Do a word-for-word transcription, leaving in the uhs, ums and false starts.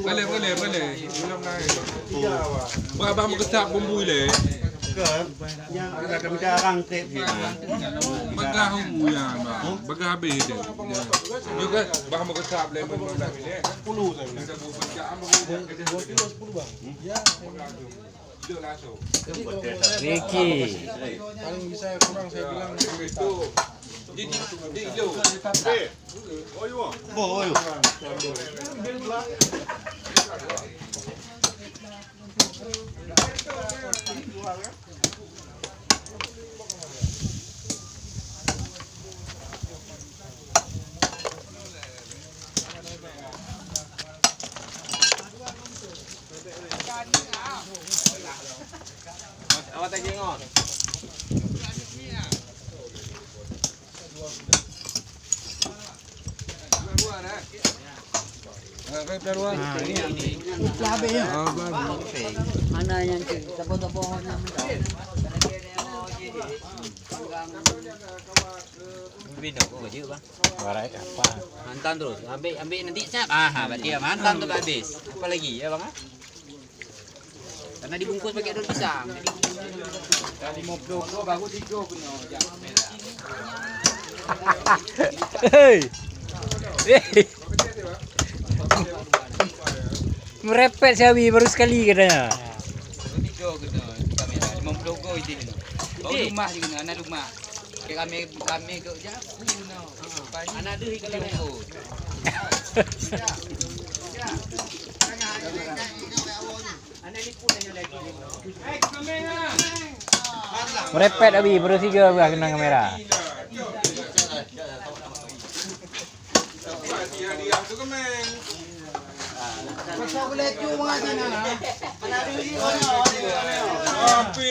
Boleh, boleh, boleh. Bah, bah meukeusab bumbui lé. Bagah bumbui nyan, bah. Bagah habéh deh. Juga bah meukeusab lé. Ricky. Paling bisa kurang saya bilang. Mana yang tu? Sabar-sabar. Bang. Hantam terus. Ambil, ambil nanti siap. Ah, berarti hantam tu habis. Apa lagi ya, Bang? Karena dibungkus pakai daun pisang. Jadi bungkus daun pisang. Dah lima puluh kilo, baru tiga kena. Hei. Hei. Merepet si Abi baru sekali katanya. Baru tiga kena. Lima puluh kilo itu kena. Baru lumah je kena, anak lumah. Kami, kami tu je. Anak deuh ikan lain. Merepet Abi, baru tiga bah kena kamera. Tapi